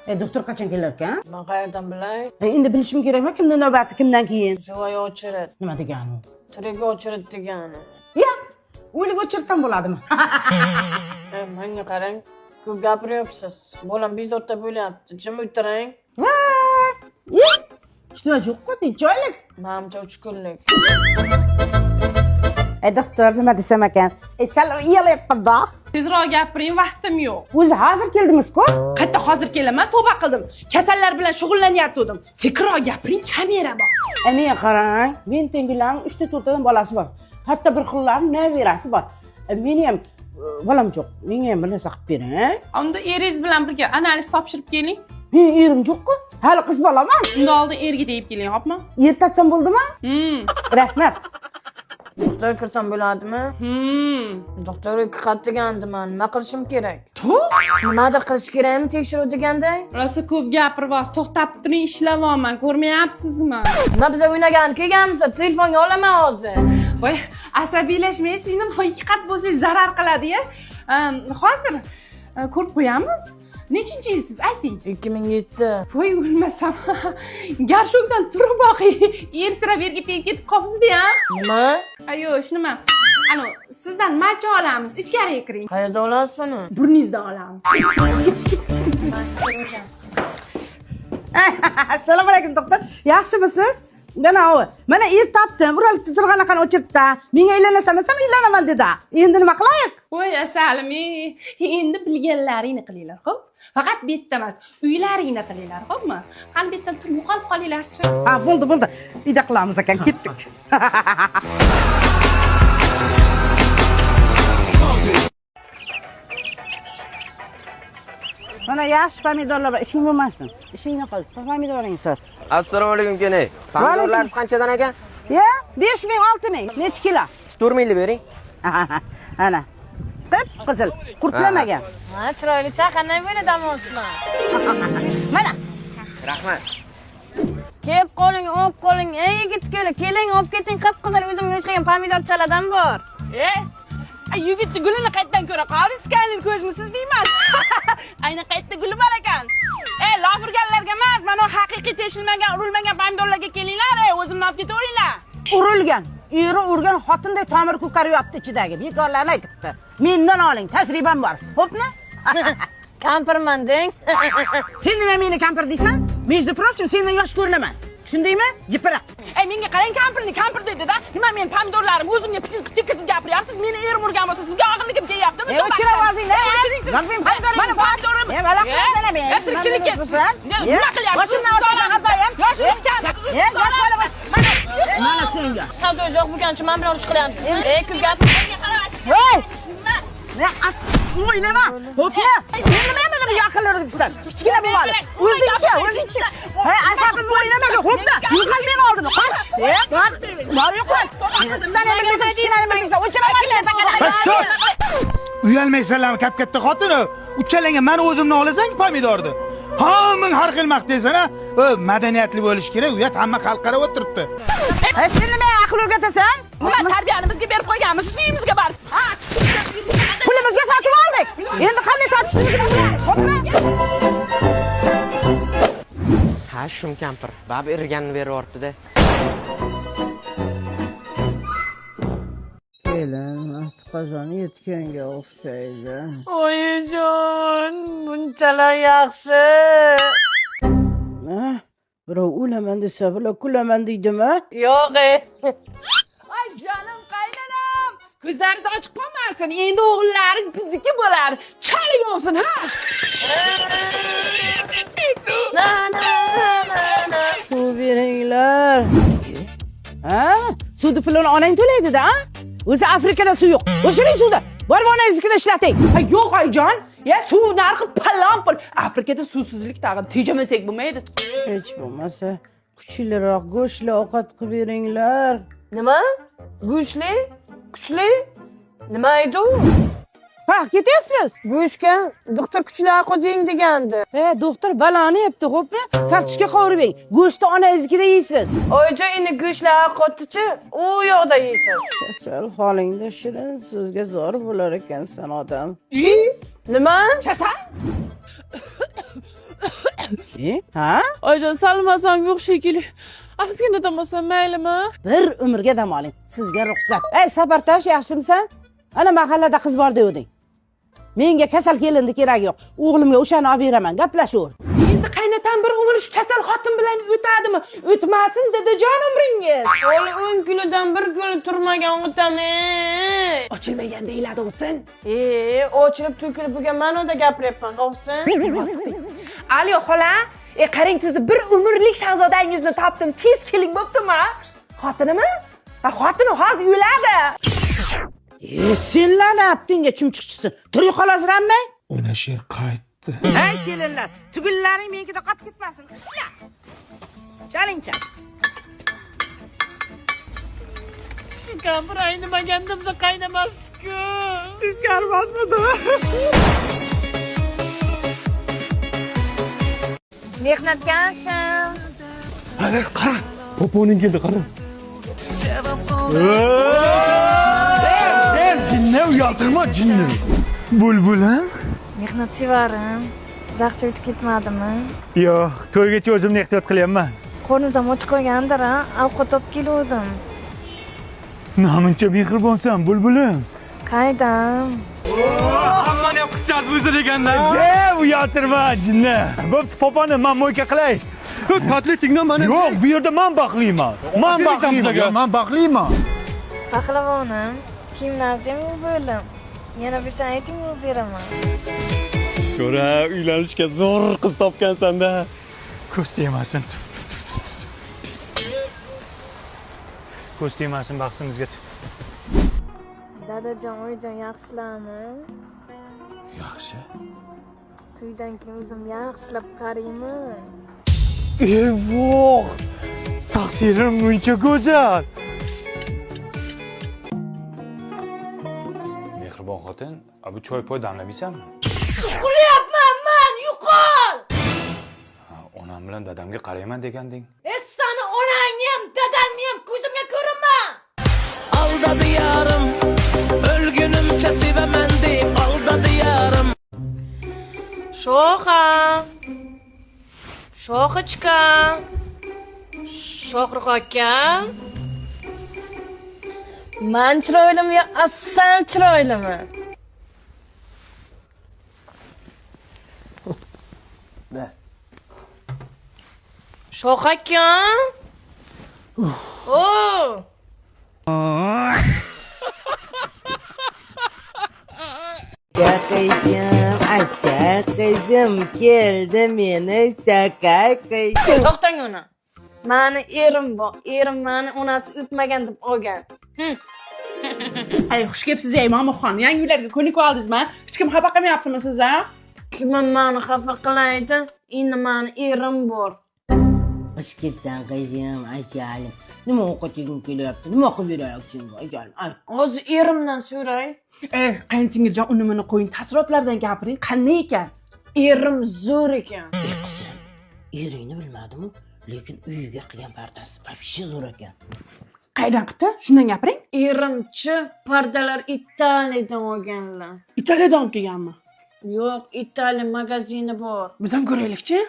Doktor qachon kelar ekan? Man qayerdan bilay? Endi bilishim kerakmi kimni navbati kimdan keyin? Живая очередь. Nima degani u? Tirik очередь degani. Ya, o'lik o'chirdan bo'ladimi? Menga qarang. Ko'p gapiryapsiz. Bolam bezovta bo'lyapti. Jim o'tiring. Voy! Ye! Hech nima yo'q-ku, necha oylik? Manimcha 3 kunlik. Doktor nima desam ekan? Sal uyalyapman-da. Tezroq gapiring, vaqtim yo'q. O'zi hozir keldingiz-ku? Qayerda hozir kelaman, tavba qildim. Kasallar bilan shug'ullanyotgandim. Sekinroq gapiring, kamera bor. Menga qarang, men tenglarning 3 ta 4 tadan bolasi bor. Hatto bir xillari nabirasi bor. Meni ham bolam yo'q. Menga ham bir narsa qilib bering. Unda eringiz bilan birga analiz topshirib keling. Men erim yo'q-ku. Hali qiz bolaman. Unda oldin erga tegib keling, xo'pmi? Er topsam bo'ldimi? Hmm. Rahmat. Doktor kirsam bo'ladimi? Hmm. Doktor 2 qat degandi man. Nima qilishim kerak? Tu? Nimadir qilish kerakmi tekshiruv deganday? Rosa ko'p gapiryapsiz. To'xtab turing, ishlayapman. Ko'rmayapsizmi? Nima biza o'ynagani kelganmiz? Telefonga olaman hozir. Voy, asabiylashmang, singlim. Ikki qat bo'lsangiz zarar qiladi-ya. Hozir ko'rib qo'yamiz. Nechinchi yilsiz, ayting? 2007. Voy, o'lmasam. Garshokdan turib boqing. Ersirab yerga tegib ketib qolibsiz-da, Nima? Ayo, nima? Ano, sizdan macha olamiz. Ichkariga kiring. Qayerda olasiz uni? Burningizdan olamiz. Assalomu alaykum doktor. Yaxshimisiz? Mana u. Mana er topdim. Uralib turgan ekan o'chirtda. Menga uylanasan desam uylanaman dedi. Endi nima qilaylik? Voy, asalim, endi bilganlaringni qilinglar, xo'p? Faqat bu yerda emas, uylaringda qilinglar, xo'pmi? Qani bu yerdan turib yo'qolib qolinglarchi. Ha, bo'ldi, bo'ldi. Uyda qilamiz ekan, ketdik. Mana yaxshi pomidorlar bor, ishing bo'lmasin. Ishingni qil. Pomidoringni sot. Assalomu alaykum kene. Pomidorlaringiz qanchadan aka? Ya, 5000, 6000. Necha kilo? 4 minglik bering. Ana. Qip qizil, qurtlamagan. Ha, chiroylicha qanday bo'ladi dam olsin? Mana. Rahmat. Kelib qoling, olib qoling. Ey yigit keli, keling, olib keting. Qip-qizil o'zimga o'xshagan pomidorchalardan bor. Yigitni gulini qayerdan ko'ra qoldingiz? Skanner ko'zmisiz deyman. Ayni qayerda guli bor ekan? Lof urganlarga emas, mana haqiqiy teshilmagan, urilmagan pomidorlarga kelinglar, o'zimni olib ketaveringlar. Urilgan, eri urgan xotinday tomir ko'karib yotdi ichidagi. Bekorlarni aytibdi. Mendan oling, tajribam bor. Xo'pmi? Kampirman deng. Sen nima meni kampir deysan? Между прочим, sendan yosh ko'rinaman. Tushundingmi? Jipiriq. Menga qarang, kampirni kampir dedi-da. Nima men pomidorlarim o'zimga piching qilib tekkizib gapiryapsiz? Meni erim urgan bo'lsa, sizga og'irligim kelyaptimi? O'chir ovozingni. O'chiring siz. Mana pomidoringni. Mana pomidorim. Bala qilma men. Tirikchilikka. Nima qilyapsiz? Boshimdan o'tasan xatoyim. Yoshingiz kam. Yosh bola bosh. Mana senga. Savdo yo'q bo'lgani uchun men bilan urush qilyapsiz. Ko'p gap. Hey! Ne as o'ynama. Xo'pmi? Sen nima meni yaqinlar deysan? Kichkina bo'ladi. O'zingcha, o'zingcha. Hey, asabimni o'ynama, xo'pmi? Yo'qol meni oldimdan. Qoch. Bor, bor yo'qol. Bundan ham bilmaysan, kichkinani bilmaysan. O'chiraman. Stop! Uyalmaysanlarmi kap-katta xotin? Uchalangga meni o'zimdan olasan pomidorni. Hammang har xil maqtaysan a? Madaniyatli bo'lish kerak, uyat hamma xalq qarab o'tiribdi. Sen nima aql o'rgatasan? Nima tarbiyani bizga berib qo'yganmi? Siz uyimizga borib. Pulimizga sotib oldik. Endi qanday sotishni bilmaymiz. Xo'pmi? Ha, shum kampir. Bab irganini berib yuboribdi-da. Kelin, qozon yetganga o'xshaydi. Oyijon, bunchalar yaxshi. Birov o'laman desa, bular kulaman deydimi? Yo'q. Ay jonim qaynanam. Ko'zlaringiz ochiq qolmasin. Endi o'g'illaringiz bizniki bo'ladi. Chalik olsin, ha? Na na na na. Suv beringlar. Ha? Suvni pulini onang to'laydi-da, ha? O'zi Afrikada suv yo'q. O'shiring suvni. Borib onangiznikida ishlating. Yo'q oyijon. Ya suv narxi palon pul. Afrikada suvsizlik tag'in tejamasak bo'lmaydi. Hech bo'lmasa kuchliroq go'shtli ovqat qilib beringlar. Nima? Go'shtli? Kuchli? Nima edi u? Ha, ketyapsiz? Go'shtga doktor kuchli ovqat yeng degandi. Doktor baloni yebdi, xo'pmi? Kartoshka qovurib yeng. Go'shtni onangiznikida yeysiz. Oyijon, endi go'shtli ovqatni-chi, u yoqda yeysiz. Kasal holingda shirin so'zga zor bo'lar ekansan odam. Nima? Kasal? Ha? Oyijon, sal mazam yo'q shekilli. Ozgina dam olsam maylimi? Bir umrga dam oling. Sizga ruxsat. Ey, Safartosh, yaxshimisan? Ana mahallada qiz bor devding. Menga kasal kelinni keragi yo'q. O'g'limga o'shani olib beraman, gaplashaver. Endi qaynatam bir umr shu kasal xotin bilan o'tadimi? O'tmasin dadajon umringiz. Hali 10 kunidan bir kuni turmagan otam. Ey. Ochilmagan deyiladi o'sin. Ochilib to'kilib bo'lgan ma'noda gapiryapman, ovsin. Alo xola, qarang sizni bir umrlik shahzodangizni topdim. Tez keling bo'ptimi? Xotinimi? Ha, xotini hozir o'ladi. Senlarni abdingga chumchuqchisin. Tirik qolasizmi? Ona sher qaytdi. Ey kelinlar, tugullaring menikida qolib ketmasin. Ishla. Chalingcha. Shu kampir aynimaganda biza qaynamasdik-ku. Teskari emasmidi? Mehnatkansan. Qara, qara. Poponing keldi, qara. Sen jinni uyaltirma, jinni. Bulbulim. Mehnat sevarim. Uzoqcha o'tib ketmadimi? Yo'q, to'ygacha o'zimni ehtiyot qilyapman. Qorningiz ham och qolgandir, a? Ovqat olib keluvdim. Namuncha mehribonsan, bulbulim. Qaydam? Hammani ham qizchasi o'zi deganda. Je, uyaltirma, jinni. Bo'pti, poponi men mo'yka qilay. Kotletingni mana. Yo'q, bu yerda men baxtliman. Men baxtliman, men baxtliman. Pahlavоnim, kiyimlaringizni ham yuvib bo'ldim. Yana bo'lsa ayting, yuvib beraman. Ko'ra, uylanishga zo'r qiz topgansan-da. Ko'z tegmasin. Ko'z tegmasin baxtimizga. Dadajon, oyijon yaxshilarmi? Yaxshi. To'ydan keyin o'zim yaxshilab qarayman. Evoh! Taqdirim muncha go'zal. Mehribon xotin, bu choy poy damlamaysanmi? Uxlayapman man, yo'qol! Onam bilan dadamga qarayman deganding. Sani onangni ham, dadangni ham ko'zimga ko'rinma! Aldadı yarım, ölgünümçe sevaman deb aldadı yarım. Shoxa! Shoxochka! Shohruh aka! Man chiroylimi yo Assam chiroylimi? Shoh aka! O! Qizim, asal qizim keldi meni sakay qizim. To'xtang uni. Mani erim bor. Erim mani onasi o'pmagan deb olgan. Ay, xush kelibsiz ey Momoxon. Yangi uylarga ko'nikib oldingizmi? Hech kim xafa qilmayaptimi sizni? Kim mani xafa qilaydi? Endi mani erim bor. Xush kelibsan qizim, ajalim. Nima ovqat yegim kelyapti? Nima qilib berayapsan senga, ajalim? Ay, Hozir erimdan so'ray. Qaynsingiljon, uni buni qo'ying, taassurotlardan gapiring. Qanday ekan? Erim zo'r ekan. Ey qizim, eringni bilmadimu, lekin uyiga qilgan pardasi вообще zo'r ekan. Qayerdan qilibdi? Shundan gapiring. Erimchi pardalar Italiyadan olganlar. Italiyadan olib kelganmi? Yo'q, Italiya magazini bor. Biz ham ko'raylikchi.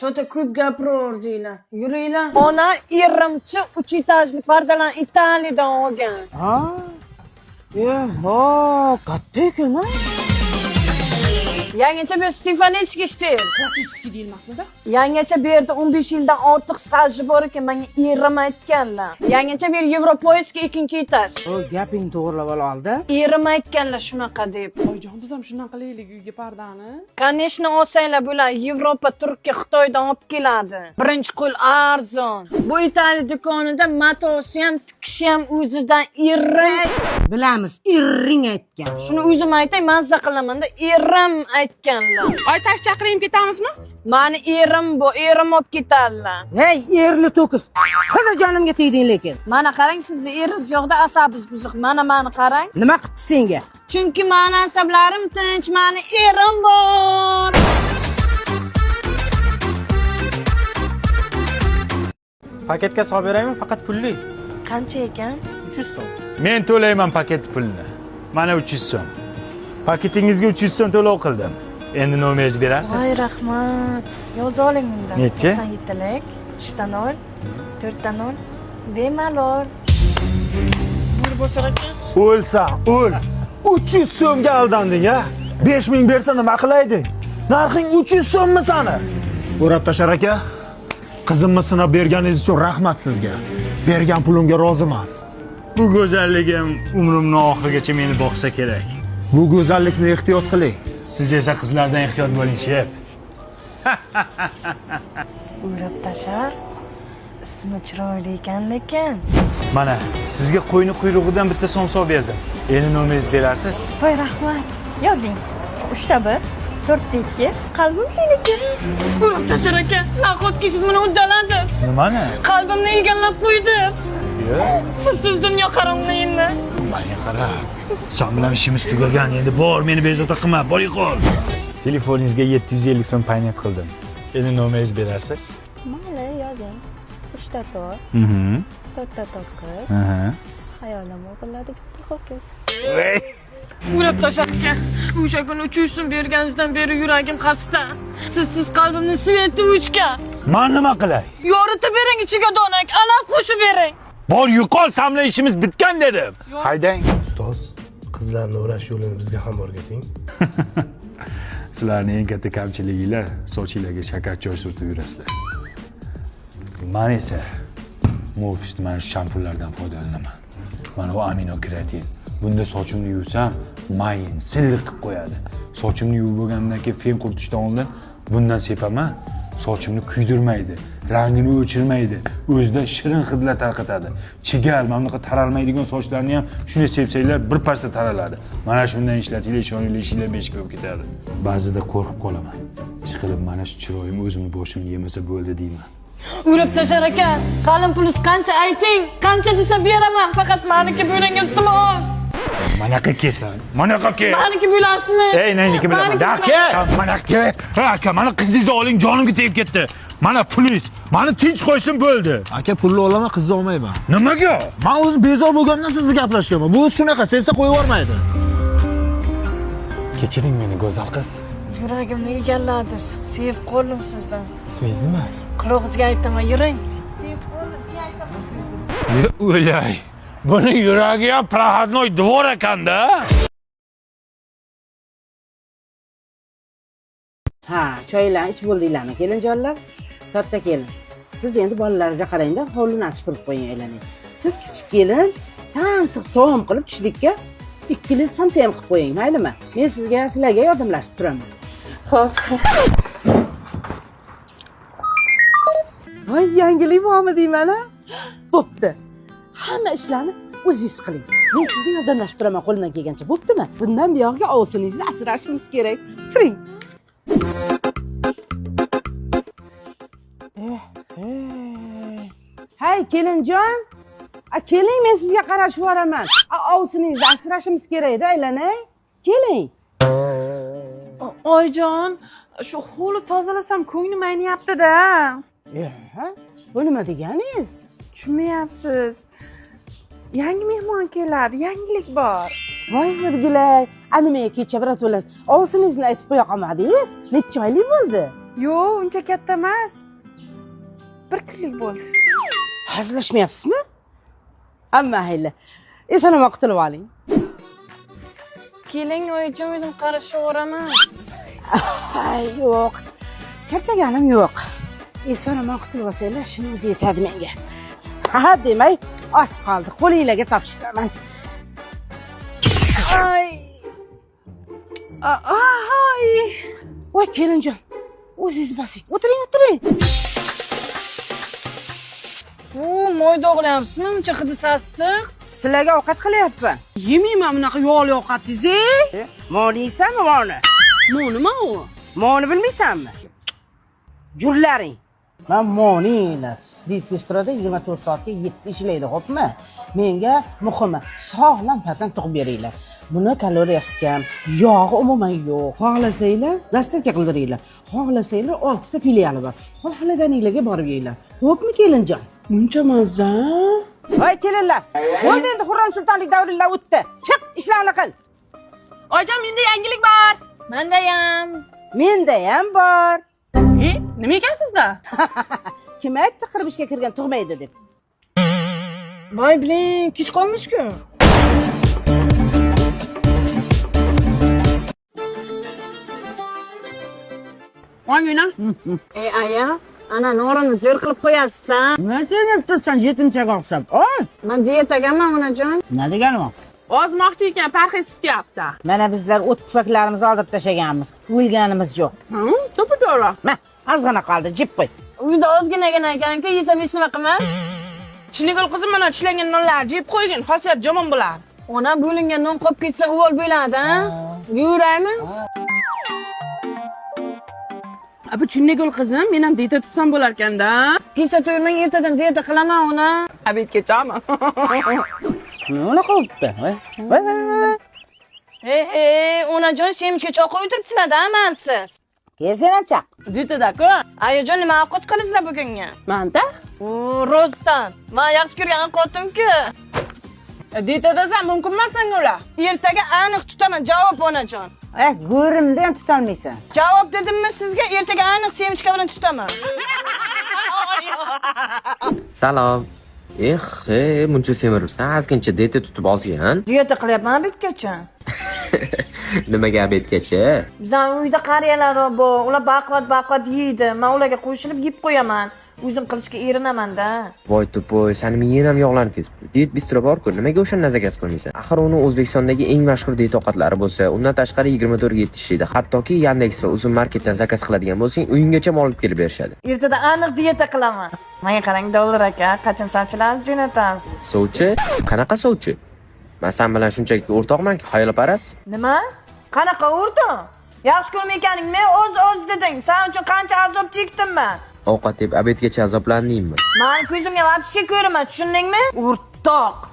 Cho'ta ko'p gapiraverdinglar. Yuringlar. Ona erimchi 3 etajli pardalarni Italiyadan olgan. Ha? Eho, katta ekan ha? Yangicha bu simfonический stil. Klassический deyilmasmidi? Yangicha bu yerda 15 yildan ortiq staji bor ekan, menga erim aytganlar. Yangicha bu yer Yevropoyezga 2-etaj. O, gaping to'g'rilab oldi. Erim aytganlar shunaqa deb. Oyijon, biz ham shundan qilaylik uyga pardani. Конечно, olsanglar bular Yevropa, Turkiya, Xitoydan olib keladi. Birinchi qo'l arzon. Bu Italiya do'konida matosi ham, tikishi ham o'zidan erim. Bilamiz, ering aytgan. Shuni o'zim aytay, mazza qilaman-da, erim aytganlar. Oy, taksi chaqirayim, ketamizmi? Mani erim bu, erim olib ketadilar. Hey, erli to'kis. Toza jonimga tegding lekin. Mana qarang, sizni eringiz yo'qda asabingiz buzuq. Mana mani qarang. Nima qilibdi senga? Chunki mani asablarim tinch, mani erim bor. Paketga solib beraymi, faqat pulli. Qancha ekan? 300 so'm. Men to'layman paket pulini. Mana 300 so'm. Paketingizga 300 so'm to'lov qildim. Endi nomeringizni berasiz? Voy rahmat. Yoza oling unda. Nechi? 97lik, 3 0, 4 0. Bemalol. Bo'ri bosar aka. O'lsa, o'l. 300 so'mga aldanding, a? 5000 bersa nima qilayding? Narxing 300 so'mmi sani? O'rab tashar aka, qizimni sinab berganingiz uchun rahmat sizga. Bergan pulimga roziman. Bu go'zalligim umrimni oxirigacha meni boqsa kerak. Bu go'zallikni ehtiyot qiling. Siz esa qizlardan ehtiyot bo'ling, shef. O'rab tashar. Ismi chiroyli ekan lekin. Mana, sizga qo'yni quyrug'idan bitta somsa berdim. Endi nomeringizni berasiz? Voy rahmat. Yozing. 3 1 4 2 qalbim seniki. O'rab tashar aka, nahotki siz meni uddaladingiz? Nimani? Qalbimni egallab qo'ydingiz. Yo'q. Sizsiz dunyo qorong'i endi. Menga qara. Sen bilan ishimiz tugagan. Endi bor, meni bezovta qilma. Bor yo'qol. Telefoningizga 750 so'm paynet qildim. Endi nomeringizni berasiz? Mayli, yozing. 3 4 4 9. Xayolim o'g'irladi bitta ho'kiz. O'rab tashar aka, o'sha kuni 300 so'm berganingizdan beri yuragim xasta. Sizsiz qalbimni sveti o'chgan. Men nima qilay? Yoritib bering ichiga donak, alaf qo'shib bering. Bor yo'qol, sen bilan ishimiz bitgan dedim. Haydang. Ustoz, qizlarni o'rash yo'lini bizga ham o'rgating. Sizlarning eng katta kamchiliginglar sochinglarga shakar choy surtib yurasizlar. Men esa Mofis mana shu shampunlardan foydalanaman. Mana bu amino keratin. Bunda sochimni yuvsam, mayin, silliq qilib qo'yadi. Sochimni yuvib bo'lganimdan keyin fen quritishdan oldin bundan sepaman. Sochimni kuydirmaydi, rangini o'chirmaydi, o'zida shirin hidlar tarqatadi. Chigal, mana bunaqa taralmaydigan sochlarni ham shuni sepsanglar bir pasda taraladi. Mana shundan ishlatinglar, ishoninglar, ishinglar 5 bo'lib ketadi. Ba'zida qo'rqib qolaman. Ishqilib mana shu chiroyim o'zimni boshimni yemasa bo'ldi deyman. O'rab tashar aka, qalin pulisi qancha ayting, qancha desa beraman, faqat maniki bo'ling iltimos. Manaqa kelsan, manaqa kel. Maniki bo'lasizmi? Ey, neyiniki bilaman. Aka, mana aka, aka, mana qizingizni oling, jonimga tegib ketdi. Mana pulingiz, mani tinch qo'ysin bo'ldi. Aka, pulni olaman, qizni olmayman. Nimaga? Men o'zim bezor bo'lganimdan sizni gaplashganman. Bu shunaqa, sevsa qo'yib yubormaydi. Kechiring meni, go'zal qiz. Yuragimni egalladingiz. Sevib qoldim sizdan. Ismingiz nima? Qulog'ingizga aytaman, yuring. Sevib qoldim, keyin aytaman. O'lay. Buni yuragi ham проходной двор ekanda. Ha, choylarni ichib bo'ldinglarmi, kelinjonlar? Katta kelin, siz endi bolalaringizga qarangda, hovlini supurib qo'ying aylanay. Siz kichik kelin, tansiq taom qilib tushlikka ikkilik somsa ham qilib qo'ying, maylimi? Men sizga, sizlarga yordamlashib turaman. Xo'p. Voy, yangilik bormi deyman-a? Bo'pti. Hamma ishlarni o'zingiz qiling. Men sizga yordamlashib turaman qo'limdan kelgancha, bo'ptimi? Bundan buyog'iga ovsiningizni asrashimiz kerak. Turing. Hay, kelinjon. A keling, men sizga qarashib boraman. A ovsiningizni asrashimiz kerak-da, aylanay. Keling. Oyjon, shu hovli tozalasam ko'nglim ayniyapti-da. Bu nima deganingiz? Tushunmayapsiz. Yangi mehmon keladi, yangilik bor. Voy virgilay, a nimaga kecha bir to'las ovsiningiz bilan aytib qo'ya qolmadingiz? Necha oylik bo'ldi? Yo'q, uncha katta emas. Bir kunlik bo'ldi. Hazillashmayapsizmi? Amma mayli. Eson-omon qutulib oling. Keling, oyijon, o'zim qarashaveraman. Ay, yo'q. Charchaganim yo'q. Eson-omon qutulib olsanglar, shuni o'zi yetadi menga. Ha, demak, oz qoldi. Qo'linglarga topshiraman. Ay. Ay. Voy, kelinjon, o'zingiz bosing. O'tiring, o'tiring. Bu moy dog'layapsizmi? Uncha hidi sassiq. Sizlarga ovqat qilyapman. Yemayman bunaqa yog'li ovqatingizni. Moni yeysanmi, moni? Mo nima u? Moni bilmaysanmi? Jurlaring. Man moninglar. Did Bistroda 24 soatga 7 ishlaydi, xo'pmi? Menga muhimi sog'lom farzand tug'ib beringlar. Buni kaloriyasi kam, yog'i umuman yo'q. Xohlasanglar dastavka qildiringlar. Xohlasanglar 6 ta filiali bor. Xohlaganinglarga borib yeyinglar. Xo'pmi, kelinjon? Muncha mazza. Voy kelinlar, bo'ldi endi Xurram sultonlik davringlar o'tdi. Chiq, ishlarni qil. Oyjon, menda yangilik bor. Mendayam. Menda ham bor. Nima ekan sizda? Kim aytdi qirmishga kirgan tug'maydi deb? Voy biling, kech qolmish-ku. Ongina. Ey aya, ana norini zo'r qilib qo'yasiz-da. Nima deb tursan yetimchaga o'xshab? Oy! Men diyetagaman, onajon. Nima degani u? Ozmoqchi ekan, parhez tutyapti. Mana bizlar o't pufaklarimizni oldirib tashlaganmiz. O'lganimiz yo'q. To'ppa-to'g'ri. Ma, ozgina qoldi, jib qo'y. O'zi ozginagina ekan-ku, yesam hech nima qilmas. Chinigul qizim, mana tishlangan nonlarni jeb qo'ygin, xosiyat jomon bo'ladi. Ona bo'lingan non qolib ketsa uvol bo'ladi, ha? Yuraymi? Bu Chinnigul qizim, men ham dieta tutsam bo'lar ekanda. Kesa to'yirmang, ertadan dieta qilaman ona. Obedgachami? Nima qilibdi? Voy, voy, voy. Ey, onajon, semchga choq o'tiribsizlar-da, mansiz. Kel sen ham chaq. Dietada-ku. Ayajon, nima ovqat qilasizlar bugunga? Manta? O, rostdan. Men yaxshi ko'rgan ovqatim-ku. Dietadasan, mumkin emas senga ular. Ertaga aniq tutaman, javob onajon. Go'rimda ham tutolmaysan. Javob dedimmi sizga? Ertaga aniq semchka bilan tutaman. Salom. Eh, muncha semiribsan, ozgincha dieta tutib ozgan. Dieta qilyapman obedgacha. Nimaga obedgacha? Bizning uyda qariyalar bor, ular baqvat yeydi. Men ularga qo'shilib yeb qo'yaman. O'zim qilishga erinaman-da. Voy to'poy, sani miyang ham yog'lanib ketibdi. Diet bistro bor-ku, nimaga o'shani zakaz qilmaysan? Axir uni O'zbekistondagi eng mashhur diet ovqatlari bo'lsa, undan tashqari 24 ga ishlaydi. Hattoki Yandex va Uzum marketdan zakaz qiladigan bo'lsang, uyinggacha olib kelib berishadi. Ertadan aniq dieta qilaman. Menga qarang, dollar aka, qachon sovchilarni jo'natasiz? Sovchi? Qanaqa sovchi? Men sen bilan shunchaki o'rtoqman-ku, xayolparast. Nima? Qanaqa o'rtoq? Yaxshi ko'rmayotganing men o'z deding. Sen uchun qancha azob chekdim men. Ovqat deb obedgacha azoblandingmi? Mani ko'zimga вообще ko'rinma, tushundingmi? O'rtoq.